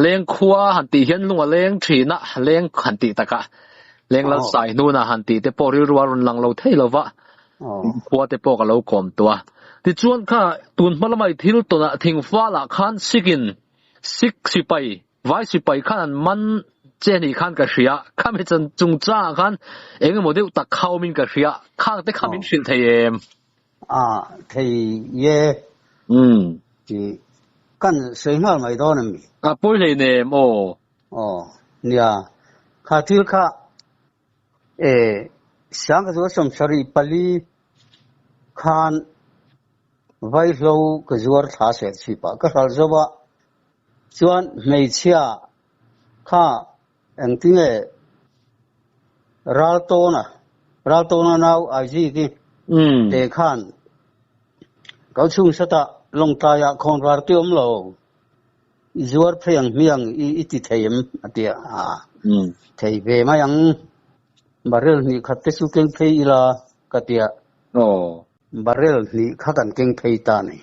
Leng khua han tih hian lung a leng thin a, leng han tih takah leng lal sai hnuna han tih te pawh rilru a rawn lang lo thei lo va, khua te pawh ka lo kawm tawh a. Tichuan kha tun hma lamah i thil tawnah thingfalah khan sikin Sikh sipai, vai sipai khan an man che anih khan ka hria, khami chan chungchangah khan eng emaw deuh tak kha awmin ka hria, khang te kha min hrilh thei em? A thei e. Umm. Tih kan sawi nghal mai dawn a mi? A pawi hlei nem aw. Aw, nia. Kha thil kha e Sangkazua 74 khan Vaihlo ka zuar thla seh chhip ah ka hralh zo a, chuan hmeichhia kha engtinge Raltawna, Raltawna nau Aiziki te khan ka chhung satah Lawngtlai ah khawnvar te awm lo, i zuar phei ang hmiang i ti thei em a ti a, thei ve mai ang, barrel hnih khat te chu keng phei ila ka ti a. Barrel hnih kha kan keng phei ta ni.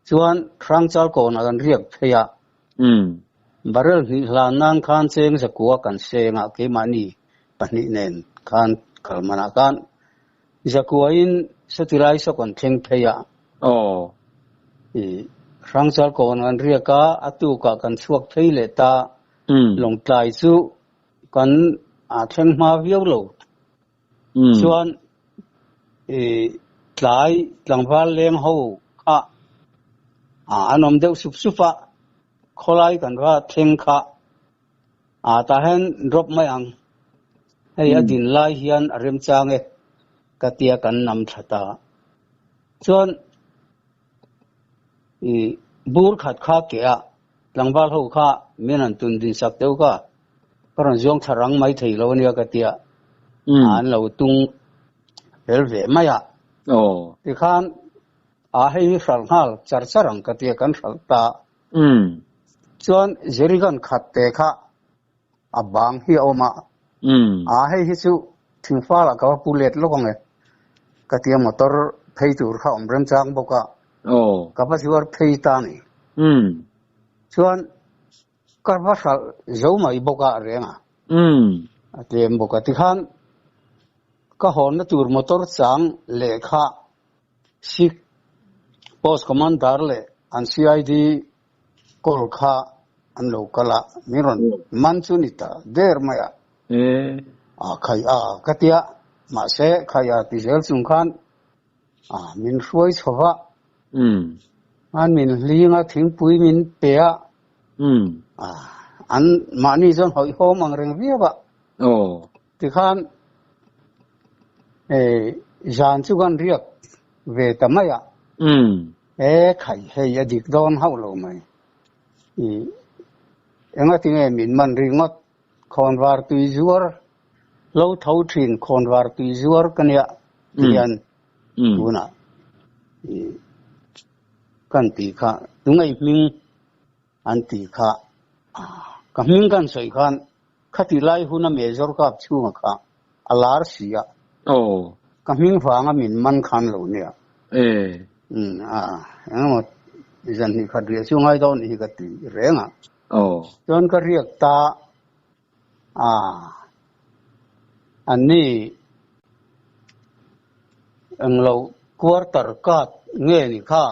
Chuan Hrangchal kawnah kan riak phei a. Barrel hnih hlan nan khan cheng zakua kan seng a, keimahni pahnih nen khan kal manah khan zakuain satilai saw kan thleng phei a. Hrangchal kawnah kan riak a, a tukah kan chhuak phei leh ta. Lawngtlai chu kan thleng hma viau lo. Chuan tlai tlangval leng ho kha an awm deuh sup sup a, khawlai kan va thleng kha tah hian drop mai ang, hei a din lai hian a remchang e ka tia kan nam thla ta. Chuan bur khat kha keh a tlangval ho kha min han tun din sak deuh kha ka rawn zuang thla rang mai thei lo ania ka tia an lo tung fel ve mai a tikhan a hei hi hralh nghal char char ang ka tia kan hralh ta chuan jerrycan khat te kha a bang hi a awm a a hei hi chu thingfal ah ka va pu let lawk ang e ka tia motor phei tur kha awm remchang bawk a ka va zuar phei ta a ni chuan ka va hralh zo mai bawk a reng a a tlem bawk a tikhan ka hawnna tur motor chang lehkha Sikh post commander leh an CID Kawl kha an lo kal a, min rawn man chu ni ta der mai a. A khai a ka tia, mahse khai a ti zel chung khan a min hruai chho va. An min hling a, thingpui min pe a. An mahni chuan hawihhawm ang reng viau a. Tikhan zan chu kan riak ve ta mai a. E khai hei a dik dawn hauh lo mai. I enga tinge min man ringawt khawnvar tui zuar lo tho thin khawnvar tui zuar ka nia ti hian tunah i kan tih kha tungai hming an tih kha ka hming kan sawi khan khati lai huna Major kap chhunga kha a lar si a. Ka hming vanga min man khan lo nia. A engemaw zan hnih khat riah chu ngai dawn nih hi ka ti reng a. Chuan ka riak ta a, anni englo quarter cut nge ni kha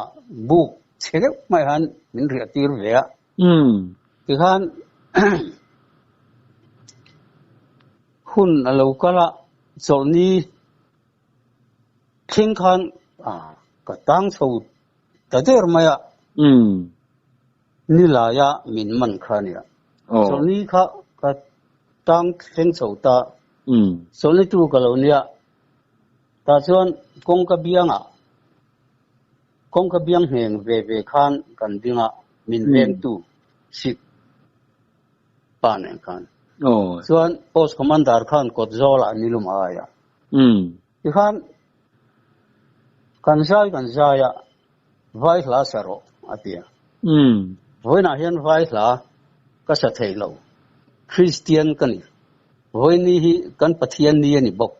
buk chhe deuh mai han min riah tir ve a. Tikhan hun a lo kal a, chawlhni thleng khan ka tang chho ta der mai a, ni laia min man kha a nia. Chawlhni kha ka tang thleng chho ta, chawlhni tu ka lo nia, tah chuan kawngka biangah Kawngka biang hneng ve ve khan kan ding a, min vengtu Sikh pa nen khan. Chuan Post Commander khan kawt zawlah ni lum a ai a. Tikhan kan zai kan zai a, vai hla sa rawh a ti a. Vawiinah hian vai hla ka sa thei lo, Kristian ka ni. Vawiini hi kan Pathian ni a ni bawk.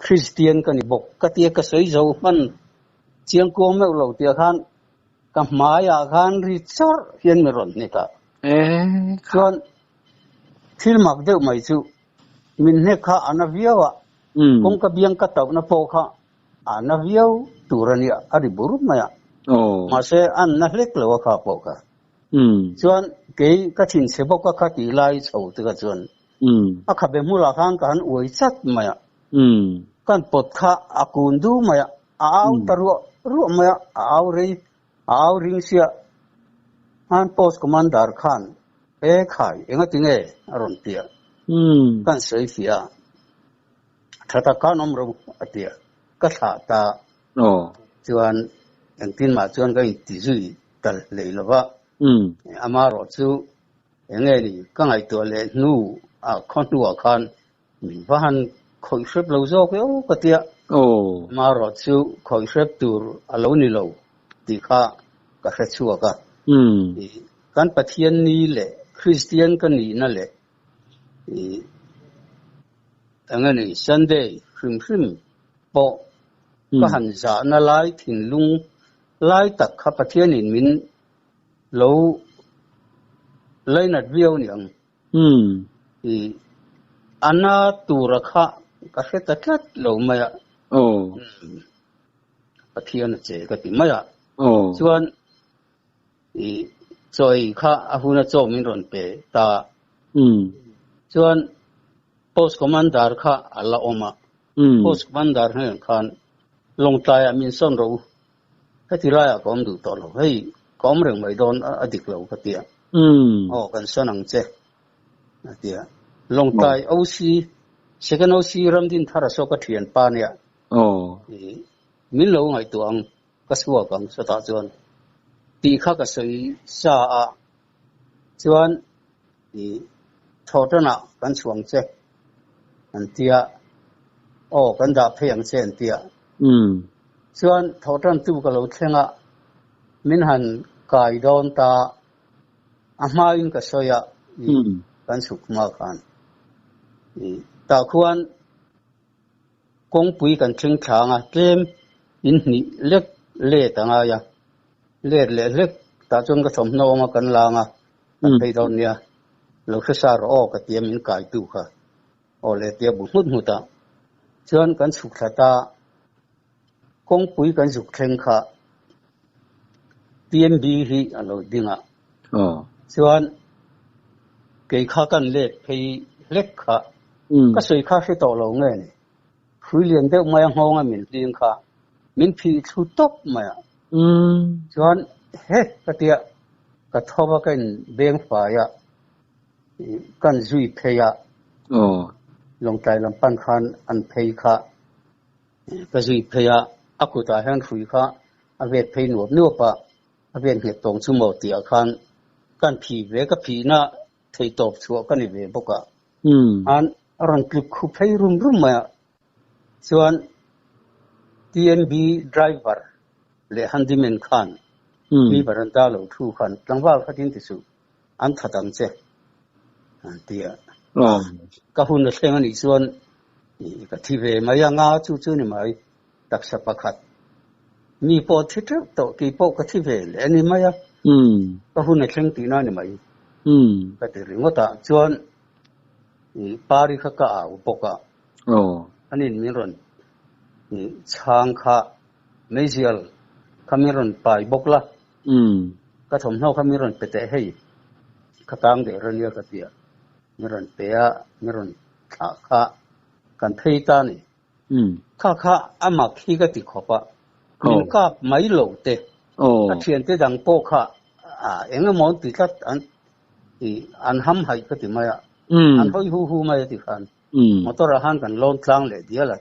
Kristian ka ni bawk ka tia ka sawi zo hman Chiangkuang meuh lo tia khan ka hmaiah khan ri chawrh hian mi rawn hnek a. E Chuan thil mak deuh mai chu min hnek kha a na viau a, kawngka biang ka tauhna pawh kha a na viau tur a nia, a ri bur mai a. Mahse a na hlek lo a kha pawh kha. Chuan kei ka thinchhe bawk a kha tih lai chho te kha chuan a khabe hmulah khan ka han uai chat mai a. Kan pawt kha a kun du mai a, a au ta ruah ruah mai a, a au rei, a au ring sia. An post commander khan E khai, engati nge? a rawn ti a. Kan sawi fiah a, tha tak khan awm ro a ti a, ka thlah ta. Chuan engtin mah chuan ka inti zui tal hlei lo va, amaherawh chu enge ni ka ngaihtuah leh hnu ah khaw hnuah khan min va han khawih hrep lo zawk eo ka tia, amaherawh chu khawih hrep tur a lo ni lo tih kha ka hre chhuak a. Kan Pathian ni leh Kristian ka nihna leh eng nge ni Sunday hrim hrim pawh ka han zahna lai thinlung lai tak kha Pathianin min lo lainat viau niang. A na tura kha ka hre ta tlat lo mai a. Pathian a che ka ti mai a. Chuan chawi kha a huna chaw min rawn pe ta. Chuan post commander kha a la awm a. Post commander hnenah khan Lawngtlaiah min sawn rawh u. Heti laiah ka awm duh tawh lo. Hei ka awm reng mai dawn a dik lo ka ti a. Aw kan sawn ang che a ti a. Lawngtlai OC, Second OC Ramdinthara saw ka thian pa nia. Min lo ngaihtuah ang ka chhuak ang sawtah chuan tih kha ka sawi sa a. Chuan thawhtanah kan chhuang che an ti a, aw kan dah phei ang che an ti a. Chuan thawhtan tu ka lo thleng a, min han kai dawn ta a hmain ka sawi a, kan chhuk hma khan tah khuan Kawngpui kan thleng thlang a, tlem in hnih lek let a ngai a, let leh hlek tah chuan ka thawmhnaw awm a kan lang a, kan phei dawn nia, lo hre sa rawh aw ka ti a min kai tu kha aw le tia bu nghut nghut a, chuan kan chhuk thla ta kawngpui kan zuk thleng kha TMB hi a lo ding a, chuan kei kha kan let phei hlek kha ka sawi kha hre tawh lo nge ni, hrui lian deuh mai a nghawng a min hling kha min phih thlu tawp mai a, chuan he ka tia ka tho va ka in beng fai a, kan zui phei a, Lawngtlai lam pan khan an phei kha ka zui phei a, a kutah hian hrui kha a vet phei nuap nuap a, a vet nghet tawng chu maw tih ah khan kan phih ve, ka phihna thei tawp chhuah ka ni ve bawk a, an a rawn tluk khu phei rum rum mai a, chuan TNB driver leh handyman khan mi veranda lo thu khan tlangval kha tin ti suh an that ang che an ti a, ka hun a thleng a nih chuan ka thi ve mai ang a, chu chu ni mai taksa pakhat mi pawh thi teuh tawh kei pawh ka thi ve leh a ni mai a, ka hun a thleng tihna a ni mai ka ti ringawt a, chuan pari kha ka au bawk a, anin min rawn chhang kha meizial kha min rawn pai bawk la. Ka thawmhnaw kha min rawn pe teh hei, ka tang deuh reng nia ka ti a, min rawn pe a, min rawn thlah kha kan phei ta a ni. Kha kha a mak hi ka ti khawp a, min kap mai lo te, ka thiante dang pawh kha eng emaw an ti tlat an an ham haih ka ti mai a, an hawi hu hu mai a ti khan motor ah khan kan lawn tlang leh dial a.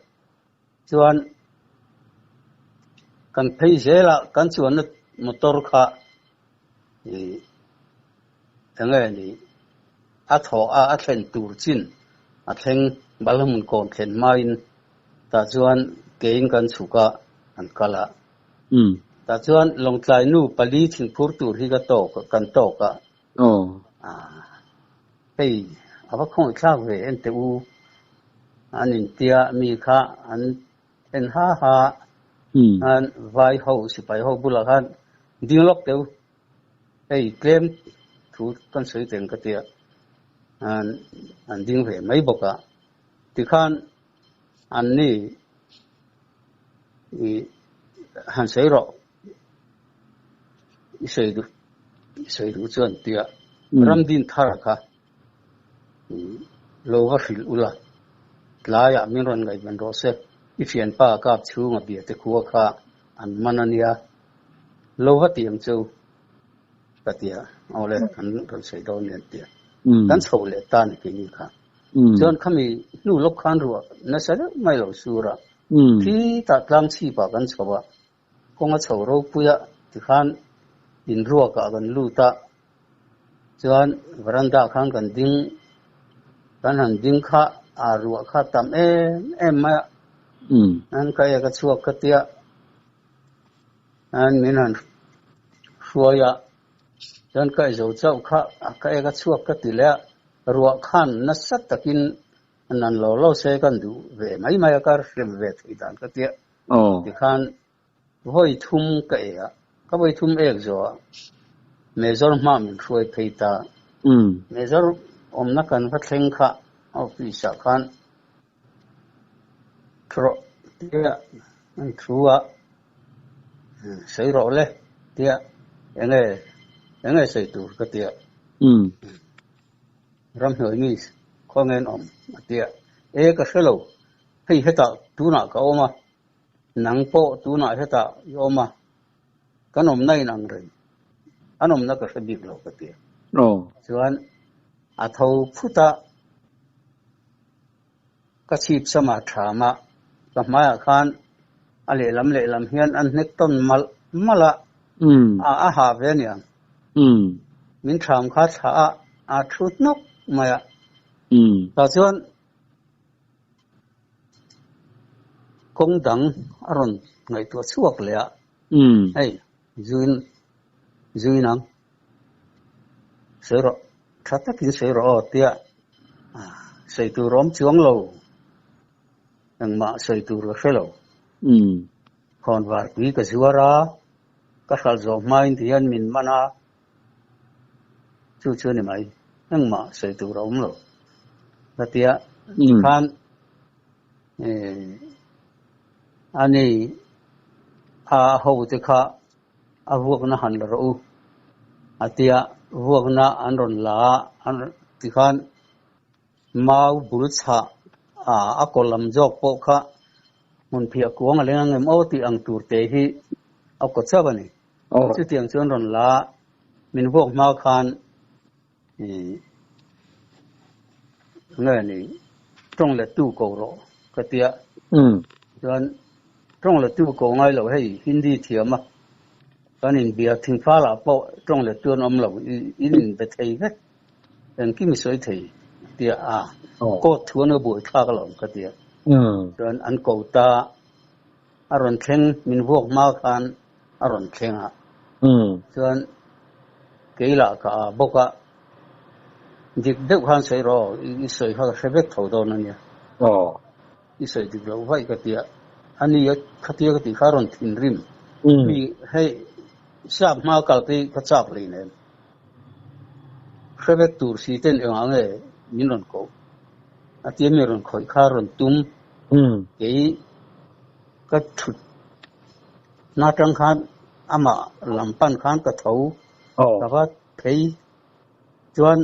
Chuan kan phei zelah kan chuanna motor kha ih eng nge ni a thawh a a thlen tur chin a thleng Balhmun kawn thlen hmain tah chuan kein kan chhuk a an kal a. Tah chuan Lawngtlai nu pali thingphur tur hi ka tawk kan tawk a. Hei a va khawngaihthlak ve en teh u, an intia mi kha an en ha ha an vai ho sipai ho bulah khan ding lawk teh u, hei tlem Thu kan sawi teng ka tia. An an ding ve mai bawk a. Tikhan an ni i han sawi rawh. I sawi duh i sawi duh chuan tia Ramdin thar kha lo va hrilh ula. Tlaiah min rawn ngaihven rawh se. I thianpa kap chhunga bia te khua kha an man a nia. Lo va ti ang cheu ka ti a, awle kan rawn sawi dawn nen tia kan chho leh ta ni keini kha. Chuan khami hnu lawk khan ruah nasa deuh mai lo sur a, khi tah tlang chhipah kan chho a, kawnga chho ropui a tikhan inruakah kan lut a, chuan veranda khan kan ding kan han ding kha a ruah kha tam em em mai a, an ka ek a chhuak ka tia. An min han hruai a, chuan ka ei zo chauh kha ka ek a chhuak ka ti leh a, ruah khan nasa takin nan lo lo se kan duh ve mai mai a, ka hrem ve theih dan ka tia. Tikhan vawi thum ka ei a, ka vawi thum ek zawh a, Major hma min hruai phei ta. Major awmna kan va thleng kha office ah khan Thu rawh tia an thu a, sawi rawh le tia enge enge sawi tur ka tia. Ramhnuai mi khawnge an awm a tia, e ka hre lo, hei hetah tunah ka awm a, nang pawh tunah hetah i awm a, kan awmna in ang reng, an awmna ka hre bik lo ka tia. Chuan a tho phut a. Ka chhip sama tham a, ka hmaiah khan a lehlam lehlam hian an hnek tawn malh malh a, a a ha ve aniang. Min tham kha thlah a, a thu hnawk mai a. Tah chuan kawng dang a rawn ngaihtuah chhuak leh a, hei zuin zuin ang. Sawi rawh, tha takin sawi rawh aw tia sawi tur awm chuang lo, engmah sawi tur ka hre lo. Khawnvar pui ka zuar a, ka hralh zawh hmain ti hian min man a, chu chu a ni mai, engmah sawi tur a awm lo ka tia tikhan ani a hote kha a vuakna han la rawh u a tia vuakna an rawn la a an tikhan mau bul chhah ah a kaw lam zawk pawh kha hmun phiah kuang a leng ang em aw tih ang tur te hi a kaw chauh a ni. Chutiang chu an rawn la a, min vuak hma khan ih nge ni tawng let tu ko rawh ka tia chuan tawng let tu ko ngai lo hei Hindi thiam a kan inbia thingfal ah pawh tawng let tu an awm lo in inbe thei vek engkim i sawi thei tia a court thu an buai thlak alawm ka tia chuan an ko ta a rawn thleng min vuak hma khan a rawn thleng a chuan kei lah ka a bawk a dik deuh khan sawi rawh i sawi kha ka hre vek tho dawn a nia i sawi dik loh vaih ka tia a ni a khatia ka tih kha a rawn thinrim mi hei sap hma kal te ka chak hlei nen hre vek tur si ten engah nge min rawn koh a tia mi rawn khawih kha a rawn tum kei ka thut Na tang khan amah lam pan khan ka tho ka va phei chuan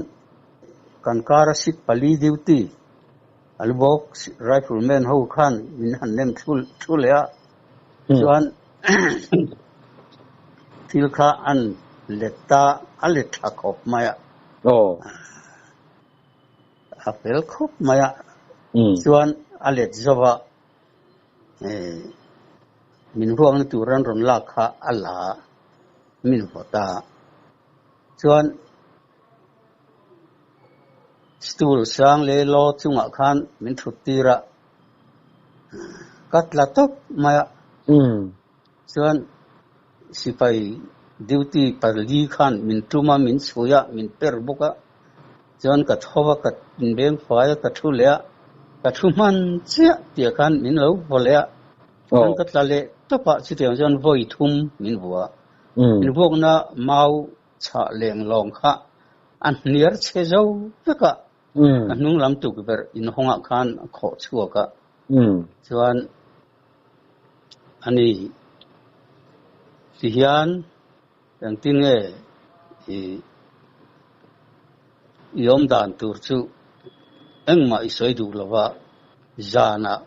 kan kar a sik pali duty a lu bawk rifle man ho khan min han nem thu leh a chuan thil kha an let ta a let tha khawp mai a a fel khawp mai a chuan a let zo a. Min ruakna tur an rawn lak kha a la a, min vaw ta. Chuan stool sang leh law chungah khan min thut tir a, ka tla tawp mai a. Chuan sipai duty pali khan min tum a, min chhui a, min per bawk a. Chuan ka tho a, ka inbeng fai a, ka thu leh a, ka thu hman chiah tih khan min lo vaw leh a. Chuan ka tla leh tawp a, chutiang chuan vawi thum min vua. Min vuakna mau chhah leng lawng kha A hniar chhe zo vek a, ka hnung lam tukverh inhawngah khan a khawh chhuak a, chuan ani tihian engtin nge i i awm dan tur chu engmah i sawi duh lova zanah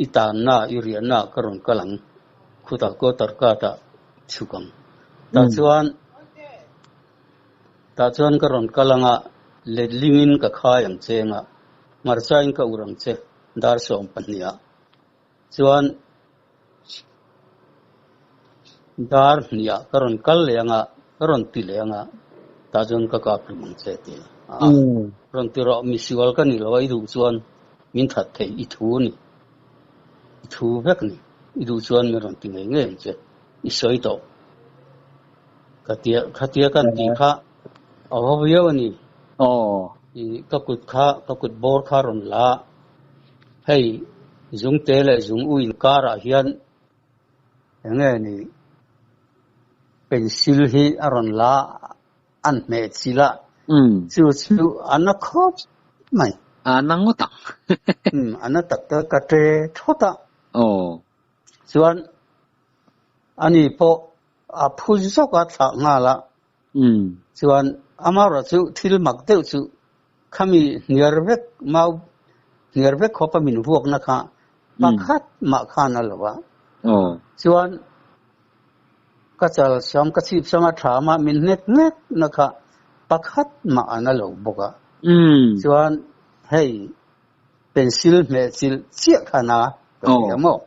I tanna, i riahna ka rawn kal ang, khutah quarter card ah chhuk ang. Tah chuan, tah chuan ka rawn kal ang a, letlingin ka khai ang che anga, hmarchain ka ur ang che, dar 12 ah. Chuan, dar 2 ah ka rawn kal leh ang a, ka rawn ti leh ang a, tah chuan ka kap hlum ang che ti a. Rawn ti rawh, misual ka ni lo a, i duh chuan Min that thei i thu ni. I thu vek ni. I duh chuan min rawn ti ngei ngei ang che. I sawi tawh. Khatia khatia kan tih kha a haw viau a ni. Aw. I ka kut kha ka kut bawr kha rawn la a. Hei zungte leh zung u inkarah hian eng nge ni pencil hi a rawn la a. An hmeh chilh a, chu chu a na khawp mai. A na ngawt ang. Umm, a na tak tak ka ṭe thawt a. Aw. Chuan ani pawh a phu zawk a thlah nghal a. Umm. Chuan amaherawh chu thil mak deuh chu khami hniar vek mau hniar vek khawpa min vuakna kha pakhat mah khan a lo a. Aw. Chuan Ka chal sam ka chhip sam a tham a, min hnek hnek na kha pakhat mah an a lo bawk a. Chuan hei pencil hmeh chilh chiah kha na ka hria maw?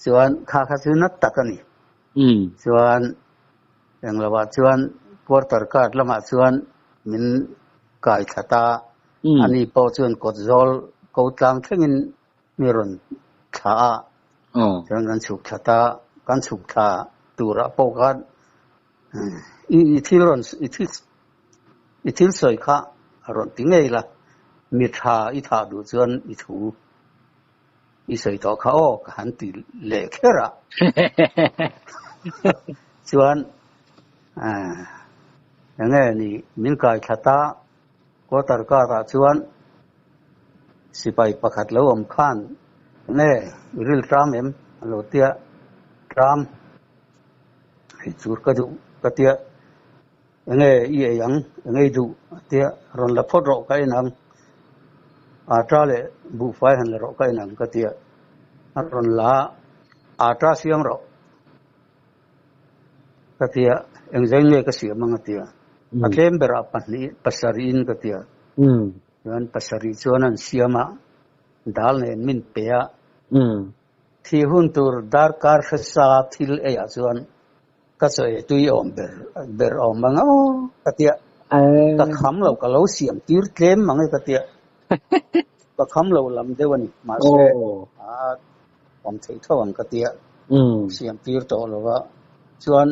Chuan kha kha chu na tak a ni. Chuan englo ah chuan quarter card lamah chuan min kai thla ta a, ani pawh chuan kawt zawl ko tlang thlengin mi rawn thla a, chuan kan chhuk thla ta, kan chhuk thla turah pawh khan i i thil rawn i thil i thil sawi kha a rawn ti ngei la, mi tha i thah duh chuan i thu i sawi tawh kha aw ka han ti leh kher a, chuan eng nge ni min kai thla ta quarter car ah chuan Sipai pakhat lo awm khan nge i ril tram em? A lo tia, Tram, hei chur ka duh ka tia, Enge i ei ang, enge i duh? A tia, Rawn la phawt rawh ka en ang, Ata leh buhfai han la rawh ka en ang ka tia, A rawn la a, Ata siam rawh ka tia, Engzai nge ka siam ang? A tia, A tlem berah pahnih pasarih in ka tia. Chuan pasarih chuan an siam a, dal nen min pe a. Thi hun tur darkar hresa thil ei ah chuan ka chaw ei tui awm ber ber awm ang aw ka tia. Ka kham lo, ka lo siam tir tlem mang e ka tia. Ka kham lo lam deuh a ni, mahse a awm theih tho ang ka tia. Siam tir tawh lo va, chuan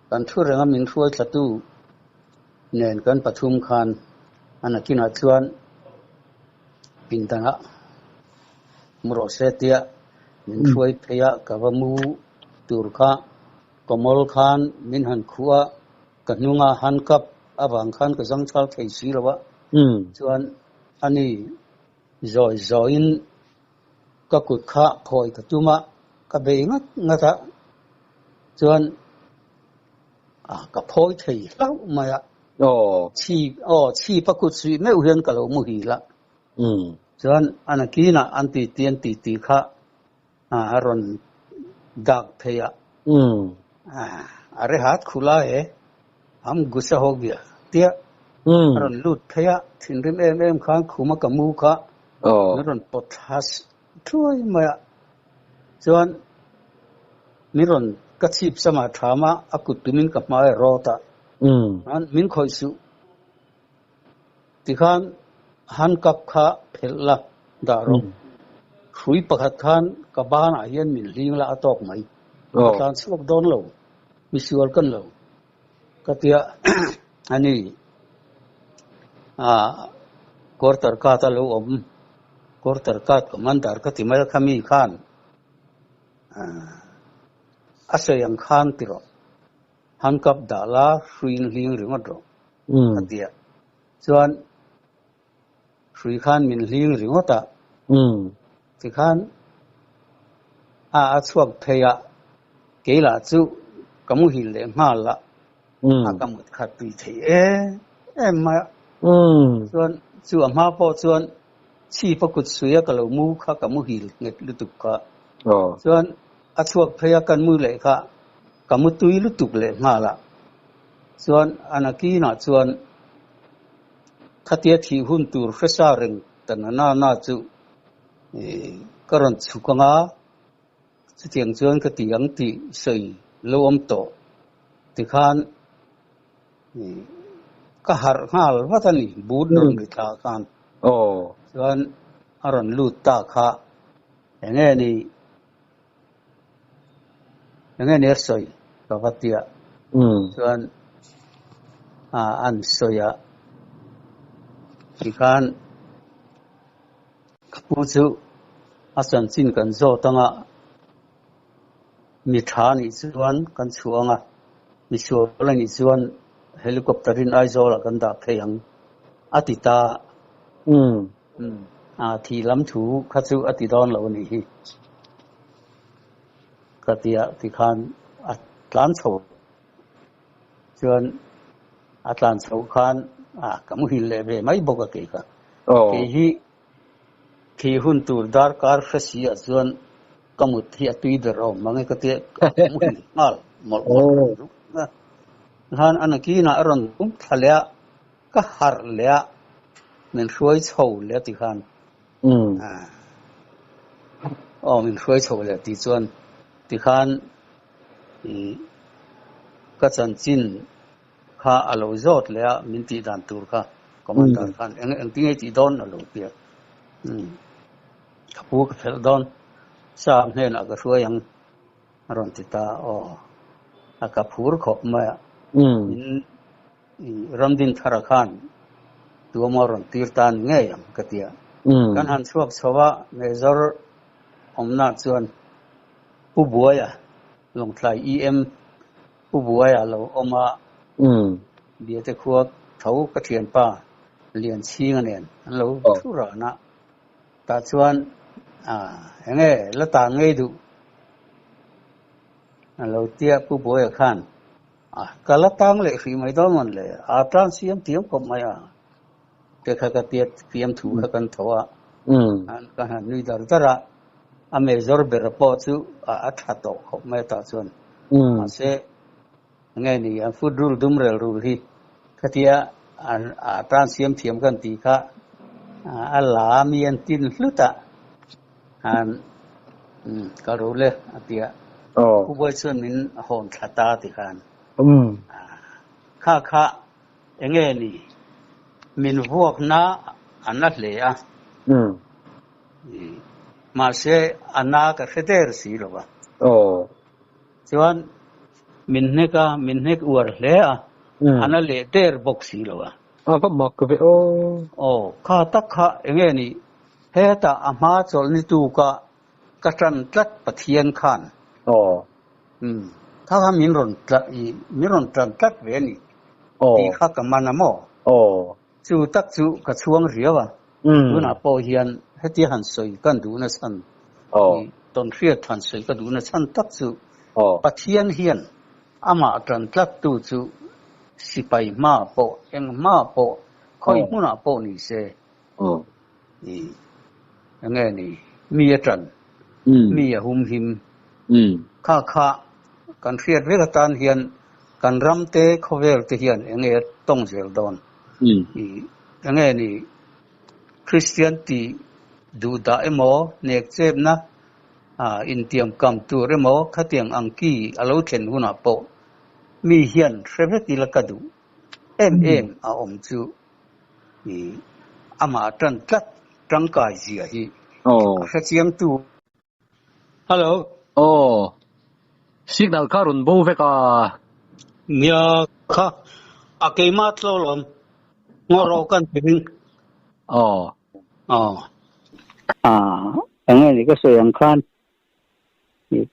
kan thu renga min hruai thlatu nen kan pathum khan a nakinah chuan pindanah mu rawh se tia min hruai phei a, ka va mu tur kha kawmawl khan min han khuh a, ka hnunga handcuff avang khan ka zangchal thei si lo a, chuan ani zawi zawiin ka kut kha phawi ka tum a, ka bei ngat ngat a, chuan. A, ka phawi thei hlauh mai a. Aw. Chhi, aw, chhip a kut suih meuh hian ka lo muhil a. Chuan a nakinah an ti ti an ti ti kha a rawn dak phei a. A re hat khula e, am gusa ho gya tia a rawn lut phei a, thinrim em em khan khuma ka mu kha min rawn pawt thla thuai mai a. Chuan min rawn ka chhip samah tham a, a kut tumin ka hmai a rawt a. Chuan min khawih suh tikhan handcuff kha phelh la dah rawh. Hrui pakhat khan ka banah hian min hling la a tawk mai. Ka tlan chhuak dawn lo, misual kan lo ka tia ani quarter card a lo awm. Quarter card commander ka ti mai a khami khan a sawi ang khan ti rawh. Handcuff dah la hruiin hling ringawt rawh a ti a. Chuan hrui khan min hling ringawt a. Tikhan a a chhuak phei a, kei lah chu ka muhil leh nghal a, a ka mut khat tui thei em em mai a. Chuan chu a hma pawh chuan chhip a kut suia ka lo mu kha ka muhil nghet lutuk kha. Chuan a chhuak phei a kan mu leh kha ka mu tui lutuk leh nghal a. Chuan a nakinah chuan khatia thih hun tur hresa reng ta na na na chu ka rawn chhuk ang a, chutiang chuan ka ti ang tih sawi lo awm tawh tikhan ka harh nghal vat a ni, but rawn ri thla khan chuan a rawn lut ta kha enge ni enge ni a sawi ka va tia chuan an sawi a tikhan Ka pu chu a chanchin kan zawt anga mi tha nih chuan kan chhuah anga mi sual a nih chuan helicopter in Aizawl ah kan dah phei ang a ti ta. A thih lam thu kha chu a ti dawn lo a nih hi ka ti a tikhan a tlan chho chuan a tlan chhoh khan a ka muhil leh ve mai bawk a kei kha. Kei hi thih hun tur darkar hre si ah chuan ka mut hi a tui ber awm mang e ka tia ka muhil nghal mawlh mawlh a. Khan a nakinah a rawn tum thla leh a, ka harh leh a, min hruai chho leh a ti khan. Aw min hruai chho leh tih chuan tikhan Ka chanchin kha a lo zawt leh a, min tih dan tur kha Commander khan eng engtin nge tih dawn a lo ti a. Ka pu ka phelh dawn, sa hnenah ka hruai ang a rawn ti ta a, aw a ka phur khawp mai a, min Ramdinthara khan tuamaw rawn tir ta ni ngei ang ka ti a. Kan han chhuak chho a, Major awmna chuan Pu Buaia, Lawngtlai EM Pu Buaia lo awm a, Biate khua tho ka thianpa Lianchhinga nen an lo thu ran a, tah chuan enge la tan ngei duh a lo tia Pu Buaia khan ka la tang leh hrih mai dawn mawn le, a tan siam thiam khawp mai a. Te kha ka tiat fiam thu kha kan tho a, ka han nui dar dar a, a major ber pawh chu a tha tawh khawp mai tah chuan. Mahse, nge ni an foot rule dum rel rul hi khatia a tan siam thiam kan tih kha a la mi an tin hlut a, han ka ro le a ti a, Pu Buai chuan min hawn thla ta ti khan. Kha kha Enge ni? Min vuakna a na hle a. Mahse, a na ka hre der si lo va. Chuan min hnek a, min hnek uar hle a, a na leh der bawk si lo va. A va mak ve aw. Aw, kha tak kha enge ni? Hetah a hma chawlh ni tuka ka tan tlat Pathian khan. Aw. Umm, kha kha min rawn tla i min rawn tan tlat ve a ni tih kha ka man a maw? Aw. Chu tak chu ka chhuang riau a, tunah pawh hian hetia han sawi kan duhna chhan i tawnhriat han sawi ka duhna chhan tak chu Pathian hian amah tan tlat tu chu sipai hma pawh eng hma pawh khawi hmunah pawh ni se I enge ni mi a tan, mi a humhim. Kha kha kan hriat vek atan hian kan ram te khawvel te hian enge a tawng zel dawn. I enge ni Kristian ti duh dah emaw nek chepna intiam kam tur emaw khatiang ang ki a lo thlen hunah pawh mi hian hre vek ila ka duh em em a awm chu. I amah tan tlat tangkai zia hi a hre chiang tu. Hello. Aw. Signal kha rawn bo vek a. Nia kha a keimah tlo lawm ngaw rawh kan ti ding. Aw. Aw. Enge ni ka sawi ang khan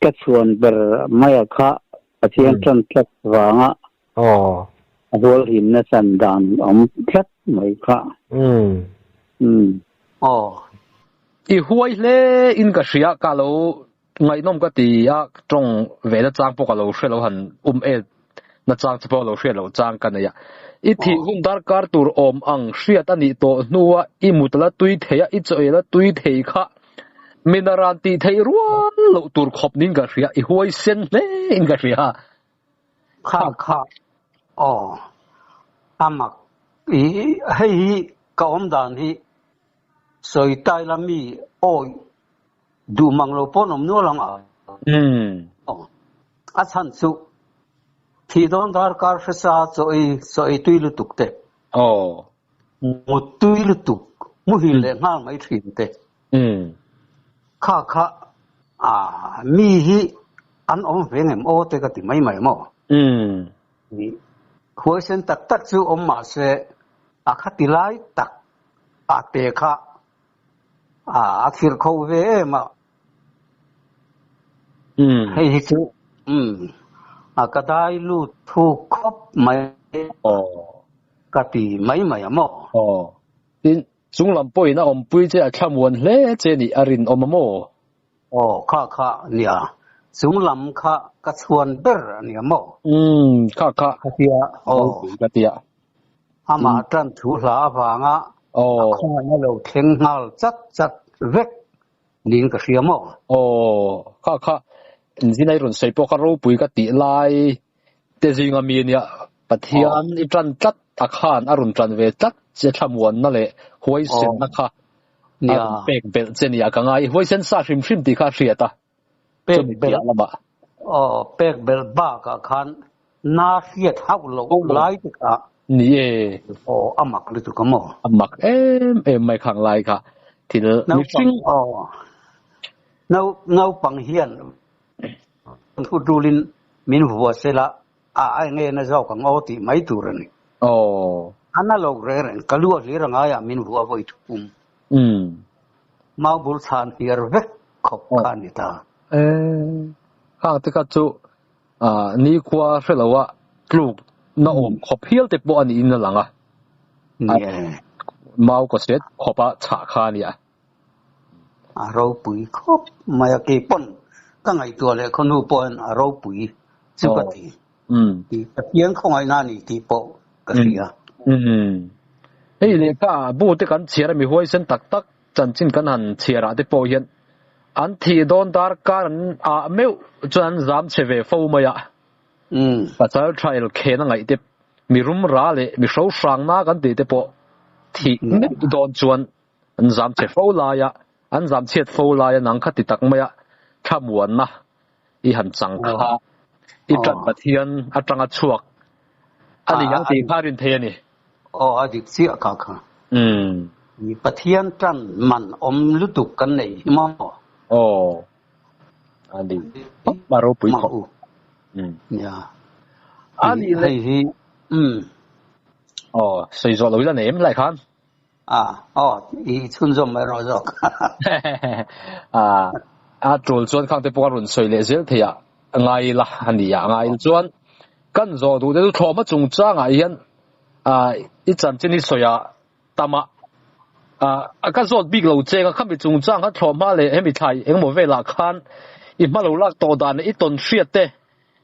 ka chhuan ber mai a kha. Pathian tan tlat vanga a hual himna chan dan awm tlat mai kha. Umm. Aw. I huai hle in ka hria ka lo ngaihnawm ka ti a, tawng ve na chang pawh ka lo hre lo han um el na chang che pawh lo hriat loh chang ka nei a. I thih hun darkar tur awm ang hriat a nih tawh hnua i mut la tui thei a, i chaw ei la tui thei kha minaran tih theih rual loh tur khawp niin ka hria, i huai sen hle in ka hria. Kha kha aw a mak i hei hi ka awm dan hi sawi tai la mi awi duh mang lo pawn awm nual ang a. Aw a chhan chu thih dawn darkar hresa chaw ei chaw ei tui lutuk te. Aw. Mut tui lutuk muhil leh nghal mai thin te. Kha kha a mi hi an awm ve ngem aw te ka ti mai mai maw. Huaisen tak tak chu awm mah se a kha ti lai tak a te kha a khirh kho ve em a. Hei hi chu a ka dai lut thu khawp mai ka ti mai mai a maw. Tin, Chung lam pawhin a awmpui che a thlamuan hle che nih a rinawm a maw? Aw, kha kha nia. Chung lam kha ka chhuan ber a nia maw? Umm, kha kha. Ka tia, aw. Ropui ka tia. Amah tan thu hla avanga a khawngaihna lo thleng nghal chat chat vek niin ka hria maw? Aw, kha kha. Inzinai rawn sawi pawh kha ropui ka tih lai te zinga mi nia Pathian i tan tlat a khan a rawn tan ve tlat che thlamuanna leh huaisenna kha a rawn pek belh che nia ka ngai. Huaisen sa hrim hrim tih kha a hriat a, chumi piah lamah. Aw, pek belh bakah khan na hriat hauh loh lai te kha. Ni e. Aw, a mak lutuk a maw? A mak em em mai khang lai kha thil mihring. Aw, naupang hian thu tulin min vua sela A a enge na zawk ang aw tih mai tur a ni. Aw. A na lo reng reng, ka lu a hlir a ngai ah min vuah vawi thum. Umm. Mau bul chhan hniar vek khawp kha a ni ta. E, khang te kha chu nikhua hre lo a tluk na awm khawp hial te pawh a niin a lang a. Ni e. Mau kaw set khawp a chhah kha a nia. A ropui khawp mai a, keipawn ka ngaihtuah leh khawhnu pawhin a ropui chu ka ti. Pathian khawngaihna a ni tih pawh ka hria. Hei lehkha bu te kan chhiar a mi huaisen tak tak chanchin kan han chhiar ah te pawh hian an thih dawn darkar an ah meuh chuan an zam chhe ve fo mai a. Pasal tha el khen a ngaih te mi rum ra leh mi hro hrang na kan tih te pawh thih meuh dawn chuan An zam che fo laia, an zam chhiat fo laia nang kha ti tak maia thlamuanna i han chang kha i ṭan Pathian aṭanga chhuak a ni ang tih kha rin thei a ni. Aw, a dik chiah kha kha. Pathian ṭan man awm lutuk kan nei hi maw? Aw, a ni. A ropui khawp. Nia. A nih leh. Hei hi, umm. Aw, sawi zawh lo ila nei em lai khan? A, aw, i chhunzawm mai rawh zawk. A, a tul chuan khang te pawh a rawn sawi leh zel thei a, ngai la a ni a, ngai chuan kan zawh duh te chu thlawhhma chungchangah hian a i chanchin hi sawi a tam a, a ka zawt bik lo cheng a, khami chungchang kha thlawhhma leh hemi thlai engemaw velah khan i hma lo lak tawh dan leh i tawn hriat te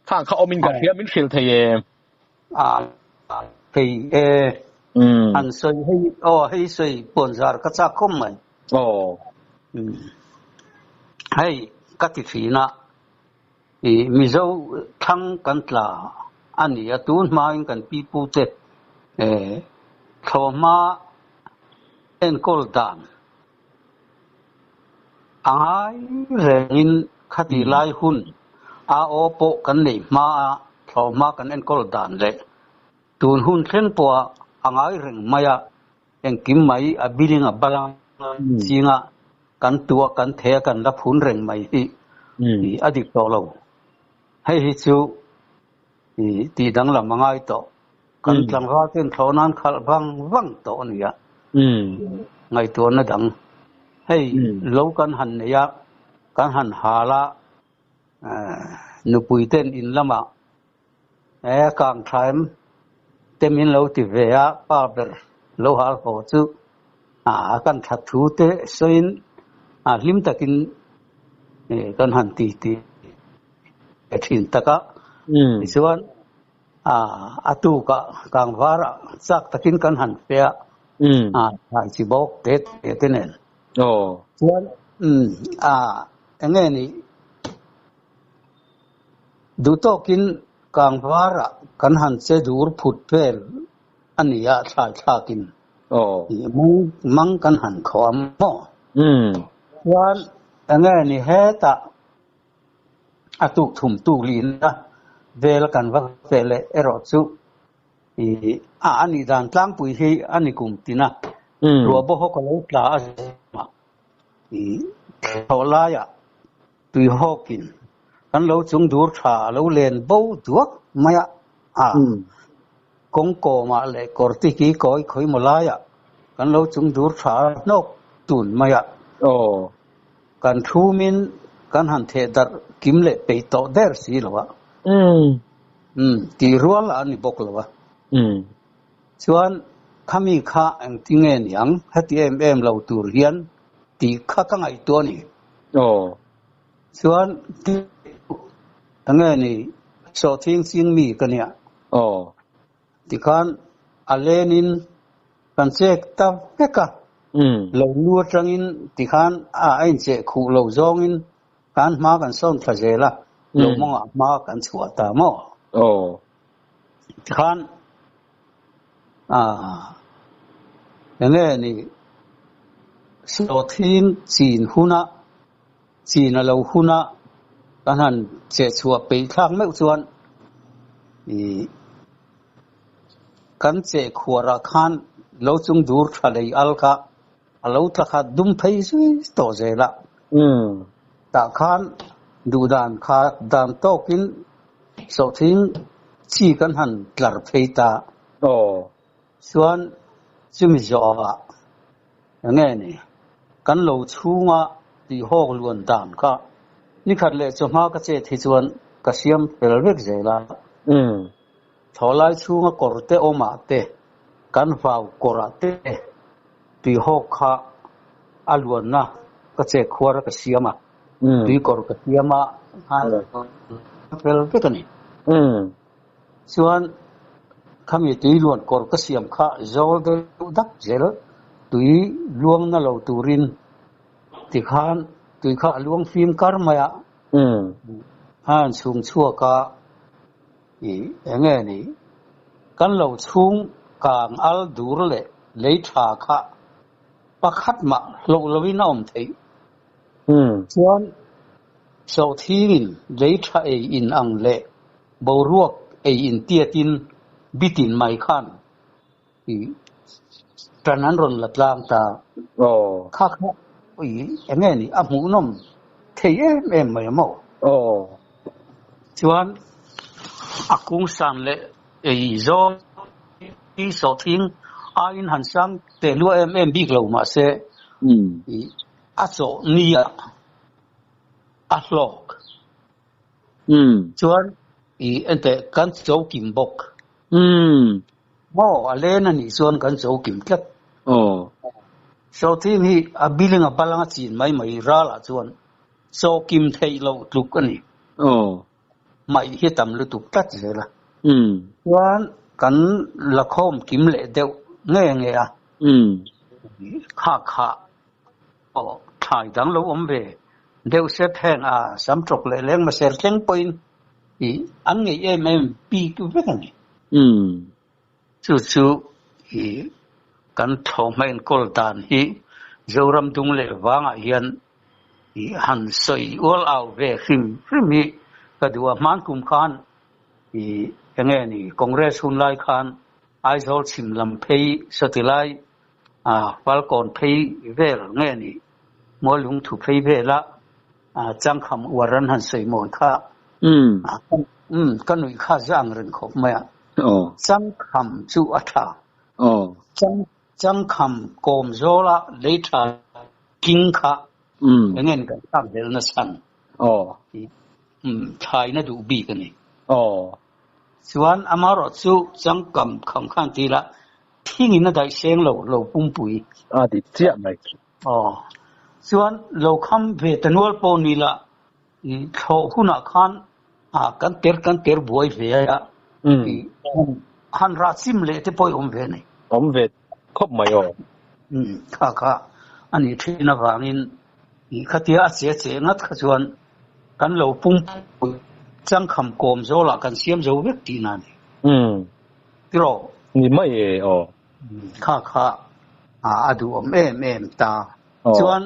khang kha awmin ka hria min hrilh thei e. A thei e. An sawi hei aw hei sawi puanzar ka chak khawp mai. Aw. Hei ka ti thin a, i Mizo thlang kan tla a ni a, tun hmain kan pi pu te thlawhhma enkawl dan a ngai rengin khati lai hun a aw pawh kan neih hma a, thlawhhma kan enkawl dan leh tun hun thleng pawha a ngai reng mai a, engkim mai a biling a balang chinga kan tuah kan thei a kan la phun reng mai hi a dik tawh lo. Hei hi chu tih danglam a ngai tawh. Kan tlangval ten thlawh nan khalh vang vang tawh a nia. Ngaihtuahna dang. Hei lo kan han nei a, kan han hal a, nupui ten in lamah. E kang tha em te min lo ti ve a, pa ber lo hal haw chu a kan that thu te sawiin a hlim takin kan han ti ti thin tak a. Tichuan a tukah kangvarah chak takin kan han fe a, thlai chi bawk te te te nen. Chuan eng nge ni Duh tawkin kangvarah kan han che dur phut vel a ni a, thlai thlakin mang kan han khawh a maw? Chuan enge ni hetah a tuk thum tuk lihna vel kan va feh leh erawh chu a a nih dan tlangpui hi a ni kum tin a, ruah bawk ho ka lo tla a zimah thlawh laiah Tui hawkin kan lo chung dur tha a lo len bo duak mai a, a kawng kawmah leh kawr ti ki kawi khawi maw laiah kan lo chung dur tha a hnawk tun mai a. Kan thumin kan han theh darh kim leh peih tawh der si lo a. Tih rual a ni bawk lo a. Chuan khami kha engtinge niang heti em em lo tur hian tih kha ka ngaihtuah a ni. Aw. Chuan enge ni sawhthing ching mi ka nia. Aw. Tikhan a lenin kan chek ta vek a. Lo lu atangin tikhan a a incheh khuh lo zawngin kan hma kan sawn thla zel a, lo mawngah hma kan chhuah ta maw? Aw. Tikhan a enge ni sawhthing chin huna chin a lo huna kan han cheh chhuah peih thlak meuh chuan ih kan cheh khuarah khan lo chung dur tha lei al kha a lo tla khat dum phei zui tawh zel a. Tah khan duhdan kha dan tawkin sawhthing chi kan han tlar phei ta. Chuan chumi zawhah enge ni kan lo chhunga tihawk luan dan kha nikhat leh chawhma ka chet hi chuan ka siam fel vek zel a. Thlawhlai chhunga kawr te awmah te, kan vau kawrah te tuihawk kha a luanna ka chek khuar a ka siam a, tuikawr ka siam a, fel vek a ni. Chuan khami tui luan kawr ka siam kha zawl deuh dak zel tui luangna lo turin tikhan tui kha a luang fim kar mai a, a han chhung chhuak a. I enge ni? Kan lo chhung kang al dur leh lei tha kha pakhat mah hlauh loin a awm theih. Chuan sawhthingin lei tha ei in ang leh boruak ei in tiatin bitin mai khan i tan an rawn la tlang ta. Kha kha i enge ni a hmuhnawm thei em em mai a maw? Chuan a kung san leh ei zawng hi sawhthing aiin han sang teh lua em em bik lo mahse i a chawh nia a hlawk. Chuan i enteh kan cho kim bawk. Maw a len a nih chuan kan cho kim tlat. Sawhthing hi a biling a balanga chin mai mai ralah chuan chaw kim theih loh tluk a ni. Hmaih hi tam lutuk tlat zel a. Chuan kan la khawm kim leh deuh nge nge a. Kha kha pawh thlai dang lo awm ve deuh sep heng a sam tawk leh leng maser thleng pawhin ih an ngeih em em bik vek a ni. Chu chu ih kan thlawhhma enkawl dan hi Zoram dung leh vangah hian ih han sawi ual au ve hrim hrim hi ka duh a. Hman kum khan ih enge ni Congress hun lai khan Aizawl chhim lam phei sawti lai a Falkawn phei vel nge ni Mualung thu phei vela changkham uar an han sawi mawi kha ka nuih kha zang reng khawp mai a. Changkham chu a tha. Changkham kawm zawla lei tha king kha engen kan thlak zel na chhan thlaina duh bik a ni. Chuan amaherawhchu changkam kham khan ti ila thingin a daih seng lo, lo pumpui. A dik chiah mai. Aw. Chuan lo kham ve ta nual pawh ni la, i thlawh hunah khan a kan ter kan ter buai ve a, i han rah chim leh te pawh i awm ve nei. Awm ve khawp mai aw. Umm kha kha a nih thin avangin i khatia a che che ngat kha chuan kan lo pumpui changkham kawm zawlah kan siam zo vek tihna a ni. Umm. Tiraw? Ni mai e aw. Kha kha a duhawm em em ta. Chuan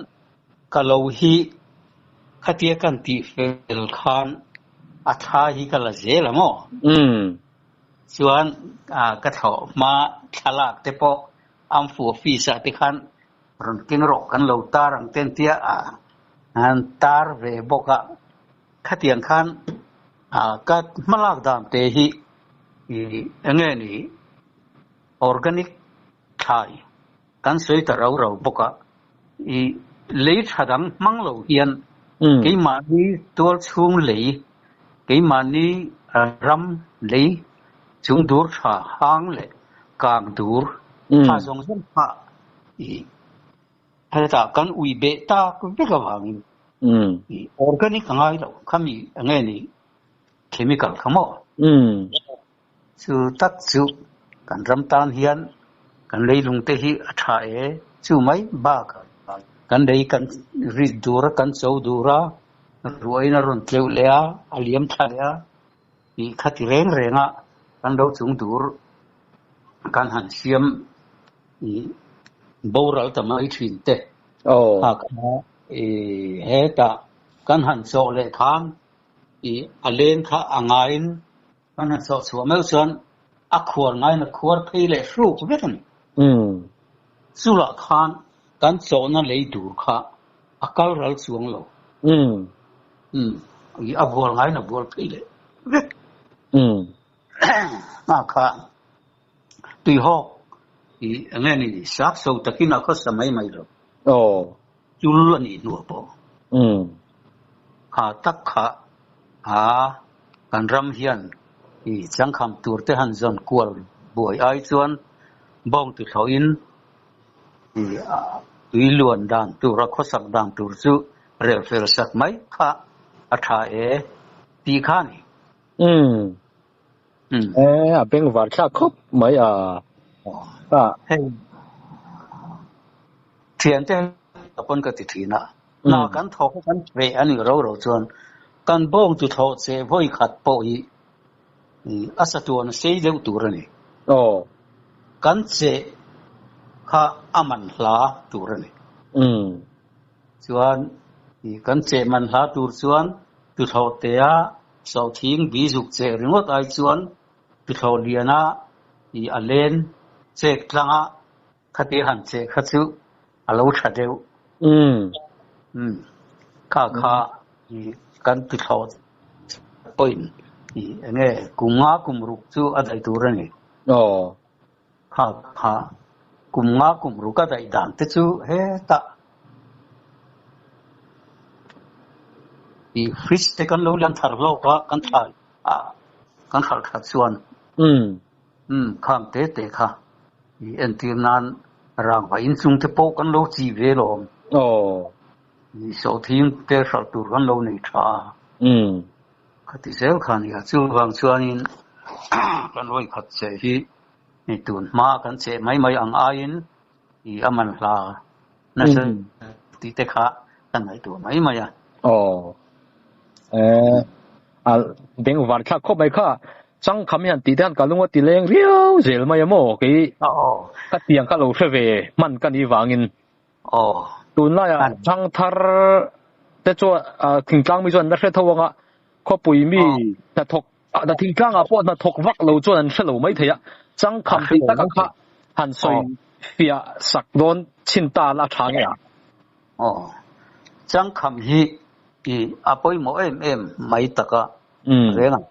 ka lo hi khatia kan tih fel khan a thla hi ka la zel ang aw. Chuan ka thlawh hma thlalak te pawh Amfu office ah te khan rawn keng rawh kan lo tar ang te an tia an tar ve bawk a. Khatiang khan ka hmalak dan te hi eng nge ni? Organic thlai kan sawi ta rau rau bawk a, i lei tha dang hmang lo hian keimahni tual chhung lei, keimahni ram lei chung dur tha hang leh kang dur tha zawng zawng kha i hetah kan ui beh tak vek avangin i organic a ngai lo khami enge ni chemical kha maw? Chu tak chu kan ram tan hian kan leilung te hi a tha e, chu mai bak kan lei kan rit dur a, kan cho dur a, ruahin a rawn tleuh leh a, a liam thla leh a, tih kha ti reng reng a kan lo chung dur kan han siam ih boral ta mai thin te kha kha ih hetah kan han chawh leh khan ih a leng kha a ngaiin Kan han chawh chhuah meuh chuan a khuar ngaiin a khuar phei leh hruk vek a ni. Chulah khan kan chawhna lei tur kha a kal ral chuang lo. I a bual ngaiin a bual phei leh vek. Nghah kha tuihawk i eng nge ni sak so takin a khawsa mai mai lo. Chul a nih hnuah pawh kha tak kha a kan ram hian i changkham tur te han zawn kual buai ai chuan bawng tu thlawhin i tui luan dan tur a khawsak dan tur chu rel fel sak mai kha a tha e tih kha a ni. E a bengvar thlak khawp mai a. Hei thiante ka pawn ka ti thin a, hna kan thawk a kan hreh a nih ro ro chuan kan bawng tu thlawh che vawi khat pawh hi a sa tuan a sei deuh tur a ni. Kan che kha a man hla tur a ni. Chuan kan che man hla tur chuan tu thlawh tea Sawhthing bi zuk cheh ringawt ai chuan tuthlawh liana i a len chek tlanga khati han cheh kha chu a lo tha deuh. Umm kha kha i kan tuthlawh pawhin i enge kum nga kum ruk chu a daih tur a ni. Kha kha kum nga kum ruk a daih dan te chu hetah i fridge te kan lo lian thar hlawk a kan thlai a kan hralh that chuan umm khang te te kha i entir nan rangva inchung te pawh kan lo chi ve lawm. I sawhthing te hralh tur kan lo nei tha a. Khati zel kha nia, chuvang chuanin kan vawi khat che hi i tun hma kan che mai mai ang aiin i a man hla nasa tih te kha kan ngaihtuah mai mai a. Aw. Eh, a bengvar thlak khawp mai kha. Changkham hian tih te hian ka lung a ti leng riau zel mai a maw? Kei ka tiang kha lo hre ve hman ka nih vangin. Aw. Tunlaiah thangthar te chuan thingtlang mi chuan an la hre tho ang a, khawpui mi hnathawk hna thingtlangah pawh hnathawk vak lo chuan an hre lo mai thei a, changkham tih taka kha han sawi fiah sak dawn chhin ta la a tha nge a? Aw. Changkham hi i a pawimawh em em mai taka reng ang.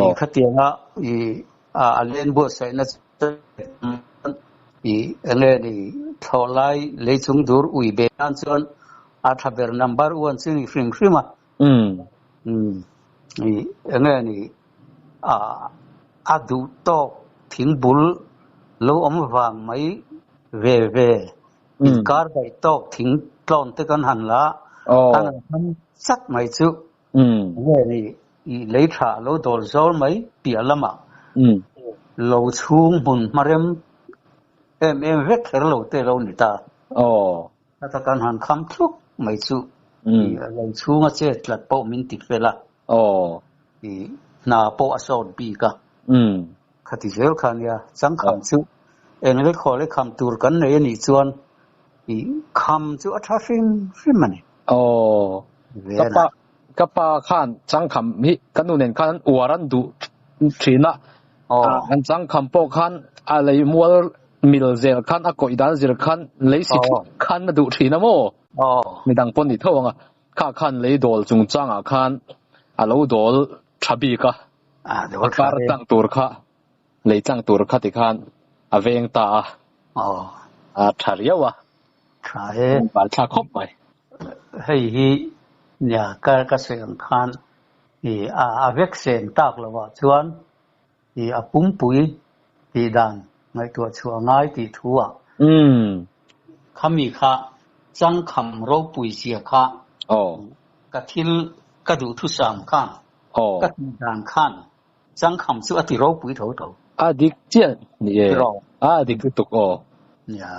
I khatianga i a len buatsaihna i enge ni thlawh lai lei chung dur ui be nan chuan a tha ber number one chu ni hrim hrim a. I enge ni a A duh tawk thing bul lo awm vang mai ve ve inkar daih tawk thing tlawn te kan han la a, an han ham chat mai chu nge ni i lei tha lo dawl zawl mai piah lamah lo chhung hmun hmarem em em vek kher lo te lo ni ta. Heta kan han kham thluk mai chu i lo chhunga chet tlat pawh min ti fel a, i hna pawh a sawt bik a. Khati zel kha nia, changkham chu eng le khaw le kham tur kan nei a nih chuan i kham chu a tha hrim hrim a ni. Aw, ka pa ka pa khan changkham hi ka nu nen khan an uar an duh thin a, an changkham pawh khan a lei mual mil zel khan a kawih dan zir khan lei si thut khan a duh thin a maw? Midang pawh ni tho ang a, kha khan lei dawl chungchangah khan a lo dawl tha bik a, a kar tlang tur kha lei tlang tur kha tikhan a veng ta a, a tha riau a, Tha e. Bal thla khawp mai. Hei hi nia ka ka sawi ang khan i a a vek sen tak lovah chuan i a pumpui tih dan ngaihtuah chhuah a ngai tih thu ah khami kha changkham ropui zia kha ka thil ka duhthusam khan ka tih dan khan changkham chu a ti ropui tho tho. A dik chiah ni e. A dik lutuk aw. Nia.